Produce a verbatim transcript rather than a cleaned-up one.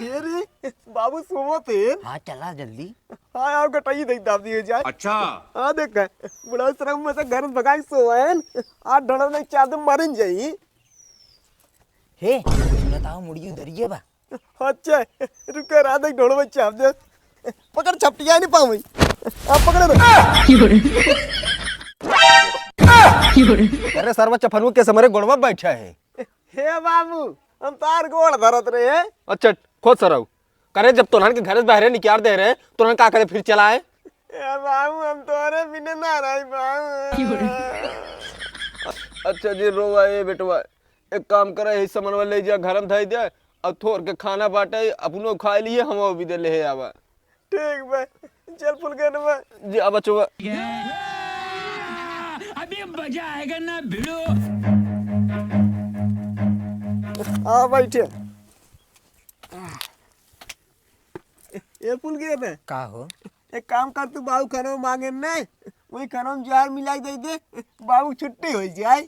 हे रे, बाबू सोवत है। हाँ, चला जल्दी। हाँ, आओ गटई देख दाब दिए जाए। अच्छा। हाँ, देख, बुढ़ा शर्म में से घर भगाई सोवन। आज ढोड़ा में चादर मारन जाई। हे, सुनत आओ, मुड़ियो दरिये बा। अच्छा, रुको, रात एक ढोड़वा चाप दे। पकड़, छपटिया नहीं पाऊँ। आप पकड़े रहो। अरे सरवा चफनुआ के समरे गोड़वा बैठा है। हे बाब, हम तार गोड़ धरत रहे। अच्छा, खोद सरऊ। करे जब तोहन के घर से बाहरे निकाल दे रहे, तोहन का करे फिर चलाए? ए बाबू, हम तोरे बिना ना रही बाबू। अच्छा जी, रोवा ए बेटवा, एक काम करे, यही समनवा ले जा, घर में धई दे, और थोर के खाना बाटे, अपनो खा लिए, हम भी दे ले आवा। ठीक बा, चल फुलगेनवा। जी, आ बचवा। अभी मजा आएगा ना भिड़ो। आ बैठे। ए फुलगेन। का हो? एक काम कर, तू बाबू खनवा मांगे नहीं, वही खनवा में जहर मिलाई दे दे, बाबू छुट्टी हो जाए।